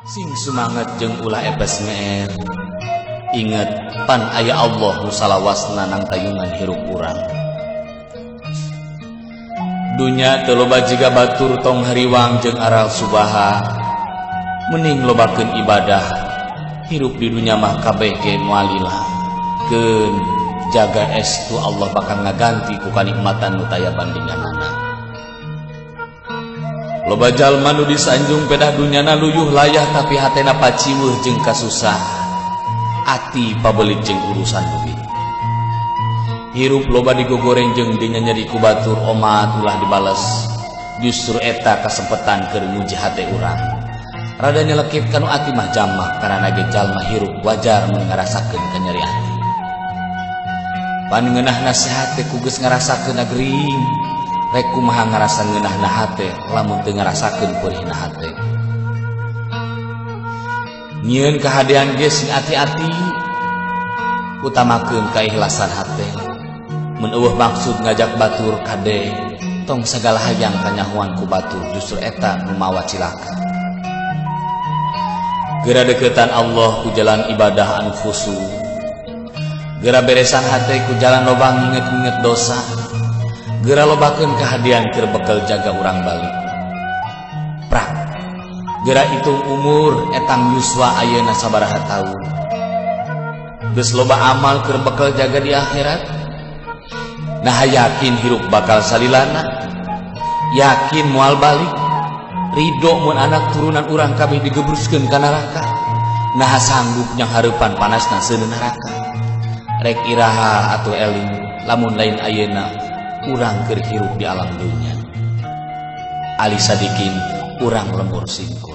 Sing sumanget jeung ulah epes meer. Inget pan aya Allah nu salawasna nang tayungan hirup urang. Dunya teu loba jiga batur tong hariwang jeung aral subaha. Mending lobakeun ibadah. Hirup di dunya mah kabeh ge moal lila. Keun jaga estu Allah bakal ngaganti ku kanikmatan nu taya bandinganana. Loba jalma nu disanjung pedah dunyana luyuh layah tapi hatena paciweuh jeung kasusah. Ati pabelit jeung urusan duit. Hirup loba digogoreng jeung dinyanyeri ku batur omat ulah dibales. Justru eta kasempetan keur nguji hate urang. Rada nyelekit kanu ati mah jamak karana ge jalma hirup wajar mun ngarasakeun kanyeri ati. Pan ngeunah nasihat teh ku geus ngarasakeun gering. Rek kumaha ngarasa ngeunahna hate lamun teu ngarasakeun peurihna hate. Nyieun kahadean ge sing ati-ati, utamakeun kaikhlasan hate. Mun eueuh maksud ngajak batur kade, tong sagala hayang kanyahoan ku batur, justru eta nu mawa cilaka. Geura deukeutan Allah ku jalan ibadah anu khusu. Geura beresan hate ku jalan loba nginget-nginget dosa. Geura lobakeun kahadian keur bekel jaga urang balik. Prak. Geura hitung umur etang yuswa ayeuna sabaraha taun. Geus loba amal keur bekel jaga di akhirat. Nah yakin hirup bakal salilana. Yakin moal balik. Ridho mun anak turunan urang kabeh digebruskeun ka neraka. Nah sanggup nyanghareupan panasna seuneu neraka. Rek iraha atuh eling lamun lain ayeuna urang keur hirup di alam dunya. Ali sadikin urang lembur singkong.